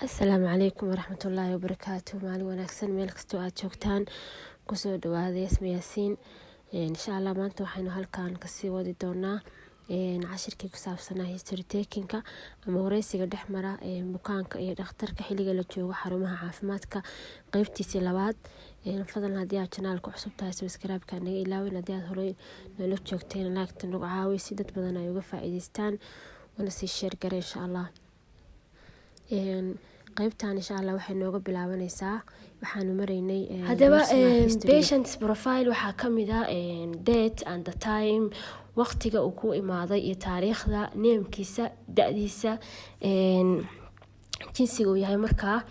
Asalaamu calaykum waraxmatullaahi wabarakaatu. Maalin wanaagsan meel kastoo aad joogtaan. Kusoo dhawaada Yasma Yaasiin. Insha Allah maanta waxaynu halkan kasii wadi doonaa cashirkii ku saabsanaa history taking-ka ama wareysiga dhexmara bukaanka iyo dhakhtarka xiliga la joogo xarumaha caafimaadka, qeybtiisii labaad. Fadlan haddii aad channel-ka cusub tahay, subscribe-ka naga ilaawin. Haddii aad horey nala joogteen, like-ta nagu caawi si dad badan ay uga faa'iideystaan, wana sii share gare insha Allah. Qeybtan insha Allah waxay nooga bilaabaneysaa waxaanu maraynay. Haddaba patient's profile waxaa kamid ah date and the time, waqtiga uu ku imaaday iyo taariikhda, name-kiisa, da-diisa, jinsiga uu yahay, markaa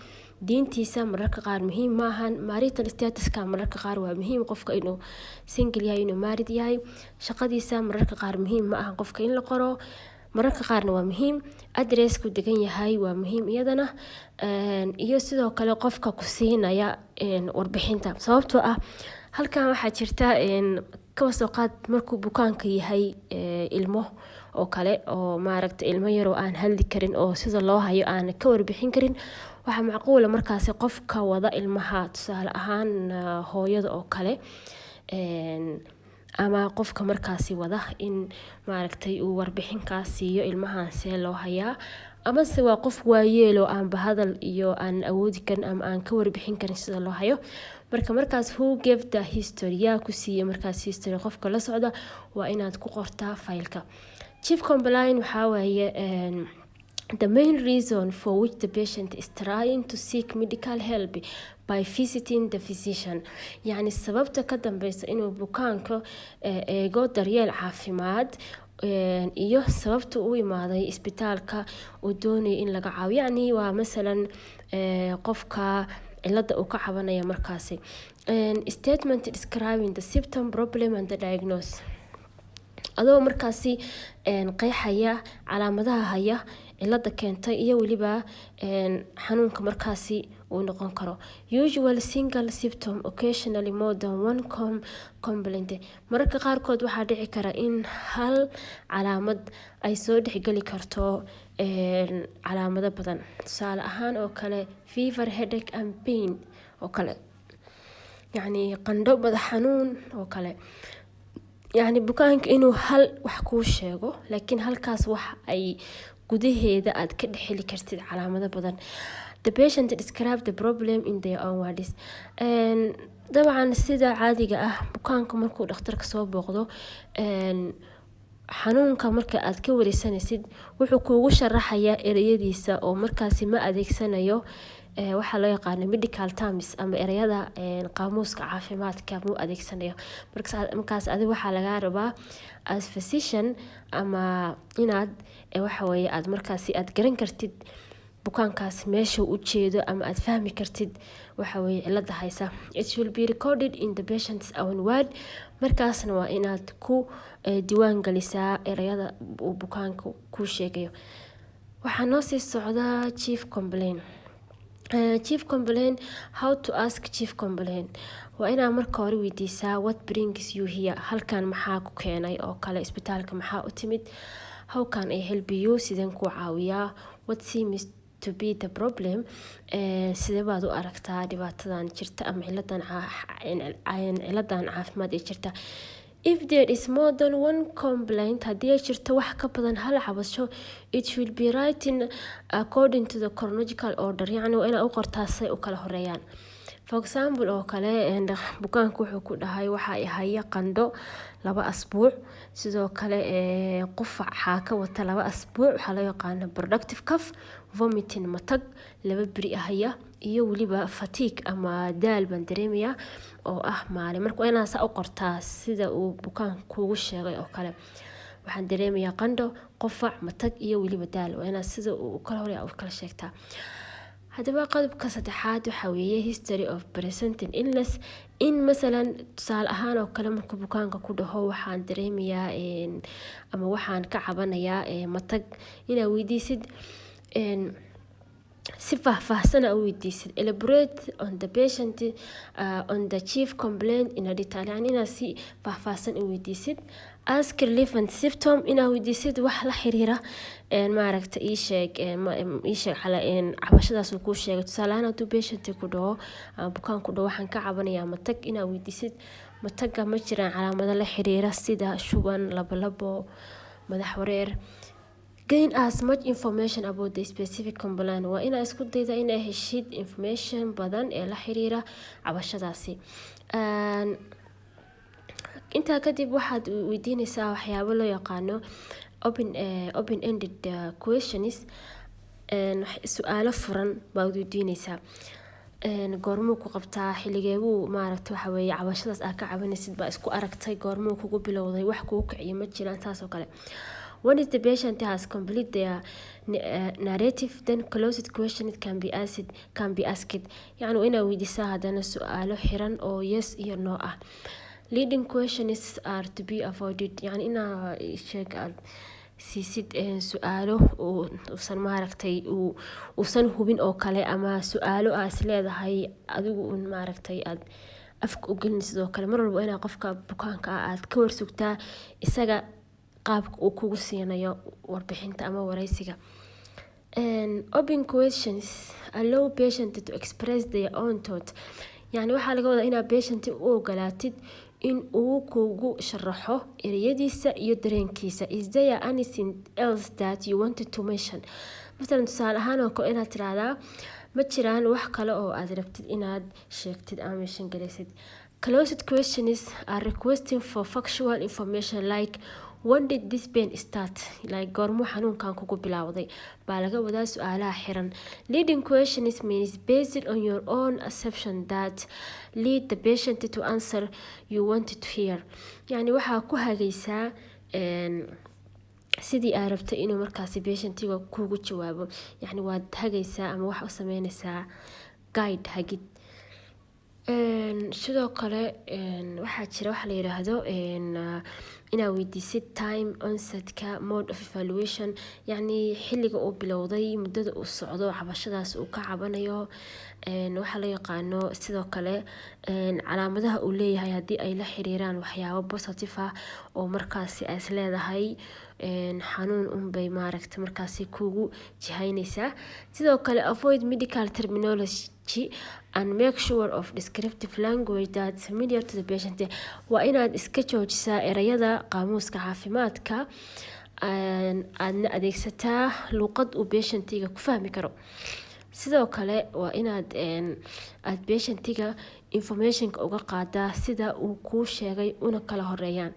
diintiisa mararka qaar muhiim maahan. Marital status-ka mararka qaar waa muhiim, qofka inuu single yahay, inuu married yahay. Shaqadiisa mararka qaar muhiim ma ahan qofka in la qoro, mararka qaarna waa muhiim. Address-ku degan yahay waa muhiim iyadana, iyo sidoo kale qofka ku siinaya warbixinta, sababtoo ah halkan waxaa jirta, kaba soo qaad markuu bukaanka yahay ilmo oo kale, oo maaragta ilmo yaroo aan hadli karin oo sida loo hayo aan ka warbixin karin, waxaa macquula markaasi qofka wada ilmaha, tusaale ahaan hooyada oo kale ama qofka markaasi wada, in maaragtay uu warbixinkaas siiyo ilmahan see loo hayaa, amase waa qof waayeel oo aanba hadal iyo aan awoodi karin ama aan ka warbixin karin sida loo hayo. Marka markaas who gave the history, yaa ku siiyey markaas history, qofka la socda waa inaad ku qortaa file-ka. Chief complaint waxaa waaye the main reason for which the patient is trying to seek medical help by visiting the physician, yacni sababta ka dambeysa inuu bukaanka eego daryeel caafimaad iyo sababta u imaaday isbitaalka uu doonayo in laga caawiyo, yacni waa masalan qofka cilada uu ka cabanaya. Markaasi statement describing the symptom, problem and the diagnose, adoo markaasi qeexaya calaamadaha haya, cilada keentay iyo weliba xanuunka markaasi uu noqon karo. Usual single symptom, occasionally more than one complaint. Mararka qaarkood waxaa dhici kara in hal calaamad ay soo dhexgeli karto calaamado badan, tusaale ahaan oo kale fever, headache and pain oo kale, yacni qandho, madax xanuun oo kale. Yacni bukaanka inuu hal wax kuu sheego, laakiin halkaas wax ay gudaheeda aad ka dhex heli kartid calaamado badan. The patient describe the problem in their own words. Dabcan sida caadiga ah, bukaanka markuu dhakhtarka soo booqdo, xanuunka marka aad ka wareysanaysid wuxuu kuugu sharaxayaa ereyadiisa, oo markaasi ma adeegsanayo waxaa loo yaqaano medical terms ama ereyada qaamuuska caafimaadka mu adeegsanayo. Markaas adiga waxaa lagaa rabaa as physician ama inaad waxaweye aad markaasi aad garan kartid bukaankaas meesha u jeedo ama aad fahmi kartid waxaweye cilada haysa. It will be recorded in the patient's own word. Markaasna waa inaad ku diiwaan gelisaa ereyada uu bukaanka kuu sheegayo. Waxaa noo sii socdaa chief complaint. Chief complaint, how to ask chief complaint: waa inaa marka hore weydiisaa "What brings you here?" Halkan maxaa ku keenay oo kale, isbitaalka maxaa u timid? "How can I help you?" Sideen kuu caawiyaa? "What seems to be the problem?" Sidee baad u aragtaa dhibaatadan jirta ama ciladan caafimaad ee jirta? If there is more than one complaint, haddii ay jirto wax ka badan hal cabasho, it will be written according to the chronological order, yacni waa inaa u qortaa say u kala horeeyaan. For example oo kale, bukaanku wuxuu ku dhahay waxa i haya qandho 2 asbuuc, sidoo kale qufac xaaka wata 2 asbuuc, waxaa loo yaqaana productive cough, vomiting, matag 2 beri ahaya, iyo weliba fatigue ama daal baan dareemayaa oo ah maalin. Marka waa inaa saa u qortaa sida uu bukaanku kuugu sheegay oo kale: waxaan dareemayaa qandho, qufac, matag iyo weliba daal. Waa inaa sida uu kala horeeya u kala sheegtaa. Haddaba qodobka saddexaad waxaa weeye history of presenting illness. In masalan tusaale ahaan oo kale marka bukaanka ku dhaho waxaan dareemayaa ama waxaan ka cabanayaa matag, inaad weydiisid si faahfaahsan aa u weydiisid. Elaborate on the patient on the chief complaint in a detail, yani inaad si faahfaahsan u weydiisid. Ask relevant symptom, inaa weydiisid wax la xiriira, maaragta, ii sheeg cabashadaas uu kuu sheegay. Tusaale ahaan, hadduu patient ku dhaho ama bukaan ku dhaho, "Waxaan ka cabanayaa matag," inaa weydiisid mataga ma jiraan calaamado la xiriira, sida shuban, labolabo, madax wareer. Gain as much information about the specific complaint, waa inaa isku dayda inaa heshid information badan ee la xiriira cabashadaasi. Intaa kadib waxaad weydiineysaa waxyaabo loo yaqaano open ended questions, su-aalo furan baad weydiineysaa. Goormuu ku qabtaa? Xiligeebuu, maaragta, waxa weeye cabashadaas aad ka cabanaysid baa isku aragtay? Goormuu kugu bilowday? Wax kugu kiciyo ma jiraan? Saas oo kale. Once the patient has complete their narrative, then closed question can be asked. Yacni waa inaad weydiisaa haddana su-aalo xiran oo yes iyo no ah. Leading questions are to be avoided, yacni inaa sheeg aad siisid su-aalo uusan, maaragtay, uusan hubin oo kale, ama su-aalo aa is leedahay adigu un, maaragtay, aad afka u gelin. Sidoo kale mar walba inaa qofka bukaanka ah aad ka warsugtaa isaga qaabka uu kugu siinayo warbixinta ama wareysiga. Open questions allow patient to express their own thought, yani waxaa laga wadaa inaad patient u ogolaatid in uu kugu sharaxo ereyadiisa iyo dareenkiisa. "Is there anything else that you wanted to mention?" Masalan, tusaale ahaan oo kale, inaad tiraahdaa, "Ma jiraan wax kale oo aad rabtid inaad sheegtid ama mention garaysid?" Closed questions are requesting for factual information, like, "When did this pain start?" Like, "Goormuu xanuunkan kugu bilowday?" baa laga wadaa su-aalaha xiran. Leading questions means based on your own assumption that lead the patient to answer you wanted to hear. Yani waxaa ku hagaysaa sidii aa rabtay inuu markaasi patientiga kugu jawaabo. Yani waad hagaysaa ama waxa u sameynaysaa guide, hagid. Sidoo kale waxaa jira waxa la yiraahdo inaad weydiisid time onsetka, mode of evaluation, yacni xilliga uu bilowday, muddada uu socdo cabashadaas uu ka cabanayo. Waxaa loo yaqaano sidoo kale calaamadaha uu leeyahay, haddii ay la xiriiraan waxyaabo positive ah oo markaasi ay is leedahay xanuun unbay, maaragta, markaasi kugu jihaynaysaa. Sidoo kale, avoid medical terminology and make sure of descriptive language that familiar to the patient. Waa inaad iska joojisaa ereyada qaamuuska caafimaadka, aadna adeegsataa luuqad uu patientiga ku fahmi karo. Sidoo kale waa inaad aad patientiga informationka uga qaadaa sida uu kuu sheegay una kala horeeyaan.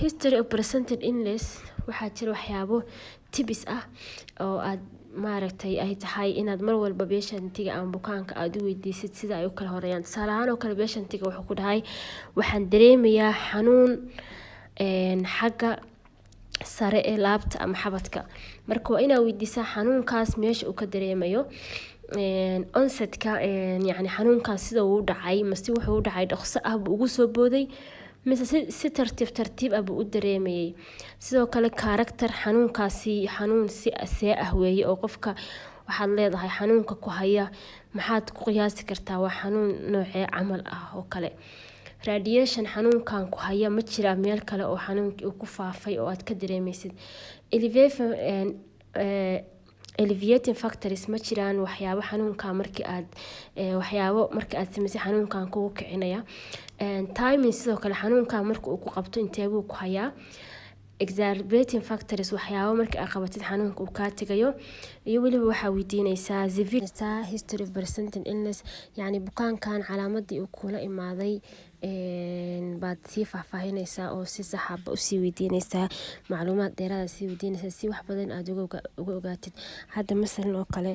History of presented illness, waxaa jira waxyaabo tips ah oo aad, maaragtay, ay tahay inaad mar walba patientiga ama bukaanka aad u weydiisid sida ay u kala horeeyaan. Tusaale ahaan oo kale, patientiga wuxuu ku dhahay, "Waxaan dareemayaa xanuun xagga sare ee laabta ama xabadka." Marka waa inaad weydiisaa xanuunkaas meesha uu ka dareemayo, onsetka, yacni xanuunkaas sida uu u dhacay, mase wuxuu u dhacay dhaqso ah buu ugu soo booday, mise si tartiib tartiib ah buu u dareemayay? Sidoo kale character, xanuunkaasi xanuun si see ah weeye oo qofka waxaad leedahay, "Xanuunka ku haya maxaad ku qiyaasi kartaa? Waa xanuun noocee camal ah?" oo kale. Radiation, xanuunkan ku haya ma jiraa meel kale oo xanuunkii uu ku faafay oo aad ka dareemeysid? Alleviating factors, ma jiraan waxyaabo xanuunkan markii aad waxyaabo markii aad samaysay xanuunkan kugu kicinaya? Timing, sidoo kale xanuunkan marka uu ku qabto inteebuu ku hayaa? Exacerbating factors, waxyaabo markii aad qabatid xanuunka uu kaa tegayo. Iyo weliba waxaa weydiineysaa history of presenting illness, yacni bukaankan calaamadii uu kula imaaday baad sii faahfaahineysaa oo si saxaba usii weydiineysaa, macluumaad dheeraada sii weydiineysaa si wax badan aad uga ogaatid. Hadda masalan oo kale,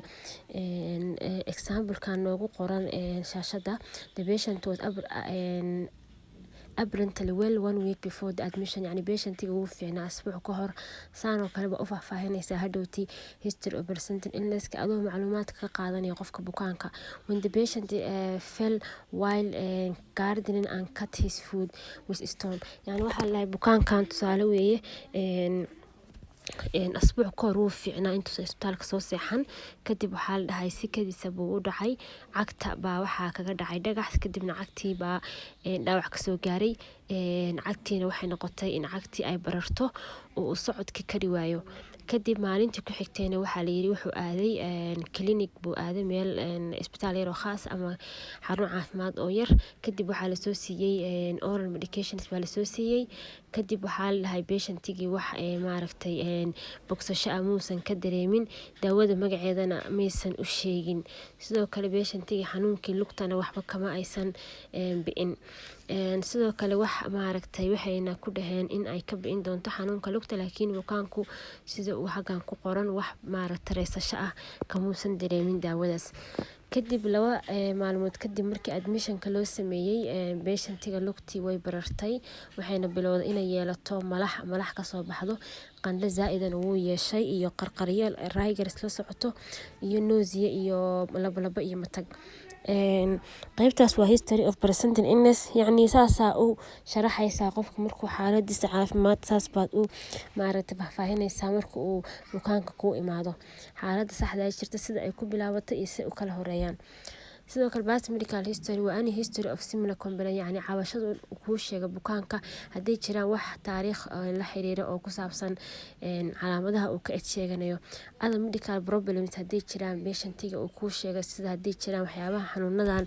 examplekan noogu qoran shaashada, the patient was apparently well one week before the admission, yani patientiga wuu fiicnaa asbuuc ka hor. Saan oo kale baa u faahfaahineysaa hadhowti history of presenting illnesska, adoo macluumaadka ka qaadanaya qofka bukaanka. When the patient fell while gardening and cut his foot with stone, yani waxaa lalahay bukaankan tusaale weeye. Asbuuc kahor wuu fiicnaa intuusan isbitaalka soo seexan. Kadib waxaa la dhahay si kadisa buu u dhacay, cagta baa waxaa kaga dhacay dhagax, kadibna cagtii baa dhaawac kasoo gaaray. Cagtiina waxay noqotay in cagtii ay bararto oo uu socodka kari waayo. Kadib maalintii ku xigtayna waxaa layiri wuxuu aaday clinic buu aaday, meel isbitaal yar oo khaas ama xarun caafimaad oo yar. Kadib waxaa lasoo siiyey oral medications baa lasoo siiyey. Kadib waxaa la dhahay patientigii wax maaragtay bogsasho ah muusan ka dareemin, daawada magaceedana maysan u sheegin. Sidoo kale patientigii xanuunkii lugtana waxba kama aysan bi'in. Sidoo kale wax maaragtay waxayna ku dhaheen in ay ka bi'in doonto xanuunka lugta, laakiin bukaanku sida uu xaggan ku qoran wax maaragtay reysasho ah kamuusan dareemin daawadaas. Kadib 2 maalmood kadib markii admissionka loo sameeyey, patientiga lugtii way barartay, waxayna bilowday inay yeelato malax, malax kasoo baxdo. Qandho zaa-idan wuu yeeshay iyo qarqaryo rigors la socoto iyo nausea iyo labolabo iyo matag. Qeybtaas waa history of presenting illness, yacni saasaa u sharaxaysaa qofka markuu xaaladiisa caafimaad, saas baad u maaragtay faahfaahinaysaa marka uu bukaanka kuu imaado, xaaladda saxda ah jirta, sida ay ku bilaabatay iyo si u kala horeeyaan. Sidoo kale past medical history waa any history of similar complaint, yacni cabashada uu kuu sheega bukaanka, hadday jiraan wax taariikh la xiriira oo ku saabsan calaamadaha uu ka sheeganayo. Other medical problems hadday jiraan patientiga uu kuu sheega, sida hadday jiraan waxyaabaha xanuunadan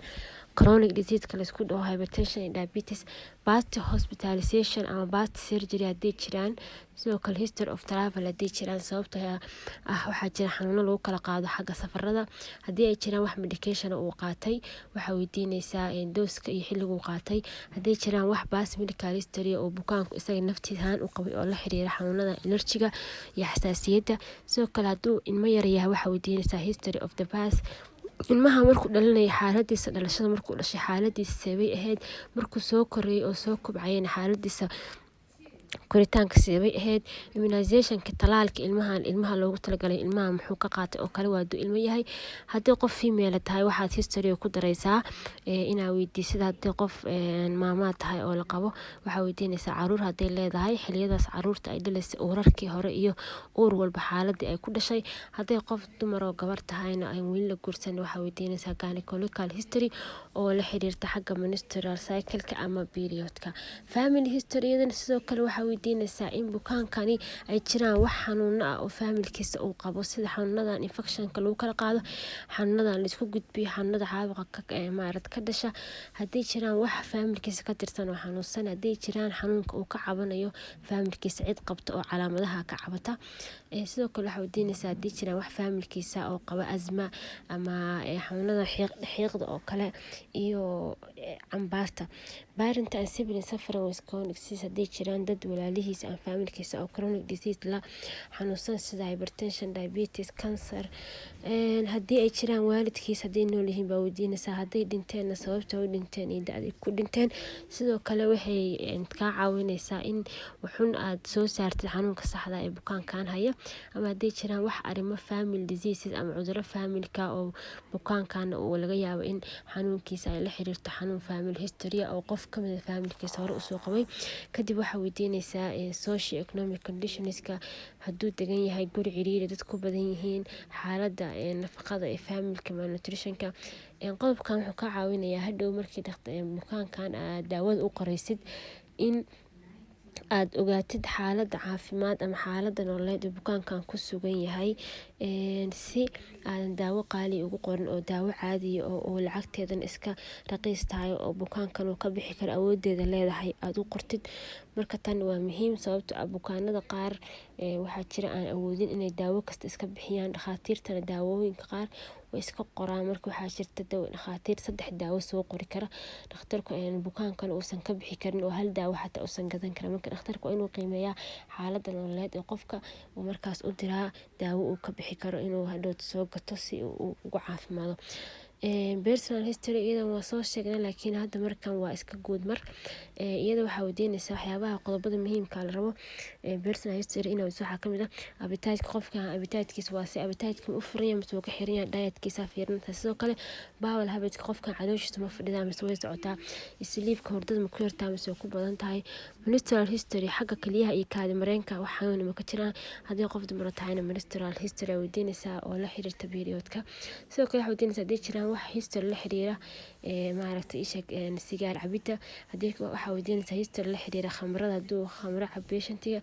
chronic disease-ka laisku dhaho, hypertension iyo diabetes. Past hospitalization ama past surgery hadday jiraan. Sidoo kale history of travel hadday jiraan, sababtoo ah waxaa jira xanuuno lagu kala qaado xagga safarada. Haddii ay jiraan wax medication uu qaatay, waxaa weydiinaysaa doseka iyo xilliguu qaatay. Hadday jiraan wax past medical history oo bukaanku isaga naftiis ahaan u qabay oo la xiriira xanuunada allergyga iyo xasaasiyadda. Sidoo kale hadduu ilmo yar yahay, waxaa weydiinaysaa history of the birth, ilmaha markuu dhalinaya xaaladiisa dhalashada, markuu dhashay xaaladiisa seebay ahayd, markuu soo koreeyay oo soo kobcayana xaaladiisa koritaanka seebay ahayd, immunizationka, talaalka ilmahan, ilmaha loogu talagalay ilmaha muxuu ka qaatay oo kale waa hadduu ilmo yahay. Haddii qof female tahay, waxaad history ku daraysaa inaa weydiisid. Haddii qof maamaa tahay oo la qabo, waxaa weydiinaysaa caruur hadday leedahay, xiliyadaas caruurta ay dhalaysay, uurarkii hore iyo uur walba xaaladii ay ku dhashay. Hadday qof dumar oo gabar tahayna aan weli la guursan, waxaa weydiinaysaa gynecological history oo la xiriirta xagga menstrual cycle-ka ama periodka. Family history-yadana sidoo kale waxaa weydiinaysaa in bukaankani ay jiraan wax xanuuno ah oo familykiisa uu qabo, sida xanuunadan infectionka lagu kala qaado, xanuunadan laisku gudbiyo, xanuunada caabuqa maarad ka dhasha. Hadday jiraan wax familykiisa ka tirsan oo xanuunsan, hadday jiraan xanuunka uu ka cabanayo familykiisa cid qabta oo calaamadaha ka cabata. Sidoo kale waxaa weydiinaysaa haddii jiraan wax familykiisa oo qaba asthma ama xanuunada xiiqda oo kale iyo cambaarta. Parent and sibling suffering with chronic disease, hadday jiraan dad walaalihiisa ama familykiisa oo chronic disease la xanuunsan, sida hypertension, diabetes, cancer. Haddii ay jiraan waalidkiis, hadday nool yihiin baa weydiinaysaa, hadday dhinteenna sababta u dhinteen iyo da-day ku dhinteen. Sidoo kale waxay kaa caawinaysaa in wuxun aad soo saartid xanuunka saxda ee bukaankan haya, ama hadday jiraan wax arrimo family diseases ama cuduro familyka oo bukaankan uu laga yaabo in xanuunkiisa ay la xiriirto xanuun family history oo qof kamid a familykiisa hore usoo qabay. Kadib waxaa weydiinaysaa socio economic conditionska, hadduu degan yahay guri ciriiri, dad ku badan yihiin, xaaladda nafaqada ee familyka, malnutritionka. Qodobkan wuxuu ka caawinayaa hadhow markii bukaankan aad daawada u qoraysid in aad ogaatid xaaladda caafimaad ama xaaladda nololeed ee bukaankan ku sugan yahay, si aadan daawo qaali ugu qorin oo daawo caadiya oo lacagteedana iska raqiis tahay oo bukaankan uu ka bixi karo awoodeeda leedahay aad u qortid. Marka tan waa muhiim, sababtoo ah bukaanada qaar waxaa jira aan awoodin inay daawo kasta iska bixiyaan. Dhakhaatiirtana daawooyinka qaar way iska qoraan. Marka waxaa jirta dhakhaatiir saddex daawo soo qori kara, dhakhtarku bukaankana uusan ka bixi karin oo hal daawo xataa uusan gadan karin. Marka dhakhtarku waa inuu qiimeeyaa xaaladda nololeed ee qofka uu markaas u diraa daawo uu ka bixi karo inuu hadhowto soo gato si uu ugu caafimaado. Personal history iyadan waa soo sheegnay, laakiin hadda markan waa iska guud mar. Iyada waxaa weydiinaysaa waxyaabaha qodobada muhiimka la rabo personal history inaa weydiiso. Waxaa kamid ah appetite-ka qofka. Appetite-kiisa waa si appetite-ka ma u furan yahay mise wuu ka xiran yahay? Diet-kiisa fiirinaysaa. Sidoo kale bowel habit-ka qofka, calooshiisa ma fadhidaa mise way socotaa? Sleep-ka, hurdada ma ku yartaa mise way ku badan tahay? Menstrual history, xagga kaliyaha iyo kaadi mareenka wax xanuun ma ka jiraan? Haddii qof dumar tahayna, menstrual history aa weydiinaysaa oo la xiriirta periodka. Sidoo kale waxaa weydiinaysaa haddii jiraan wax history la xiriira, maaragtay, isheeg, sigaar cabidda. Haddii waxaa weydiinaysaa history la xiriira khamrada, hadduu khamro cabo patientiga.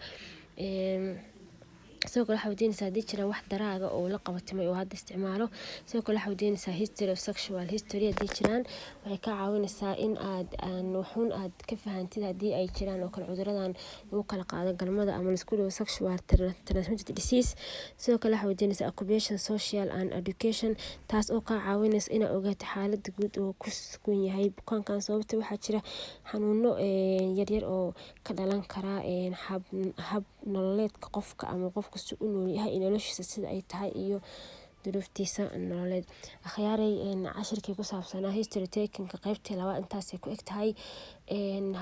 Sidoo kale waxaa weydiinaysaa haddii jiraan wax drug-ga oo la qabatimay oo hadda isticmaalo. Sidoo kale waxaa weydiinaysaa history of sexual history haddii jiraan. Waxay kaa caawinaysaa in aad aan waxuun aad ka fahantid haddii ay jiraan oo kale cuduradan lagu kala qaado galmada ama laisku dhawo, sexual transmitted disease. Sidoo kale waxaa weydiinaysaa occupation, social and education, taas oo kaa caawinaysa inaad ogaato xaaladda guud oo ku sugan yahay bukaankan, sababta waxaa jira xanuuno yaryar oo ka dhalan kara hab nololeedka qofka ama qofka si u nool yahay, noloshiisa sida ay tahay iyo duruuftiisa nololeed. Akhyaaray, cashirkii ku saabsanaa history taking-ka qaybtii labaad intaasay ku eg tahay.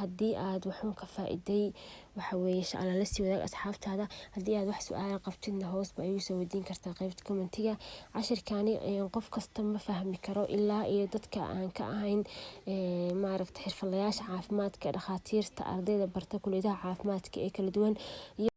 Haddii aad waxuun ka faa'iiday, waxa weeye insha Allah lasii wadaag asxaabtaada. Haddii aad wax su-aala qabtidna, hoos baa igu soo weydiin kartaa qaybta commentiga. Cashirkani qof kasta ma fahmi karo ilaa iyo dadka aan ka ahayn, maaragta, xirfadlayaasha caafimaadka, dhakhaatiirta, ardayda barta kuliyadaha caafimaadka ee kala duwan iyo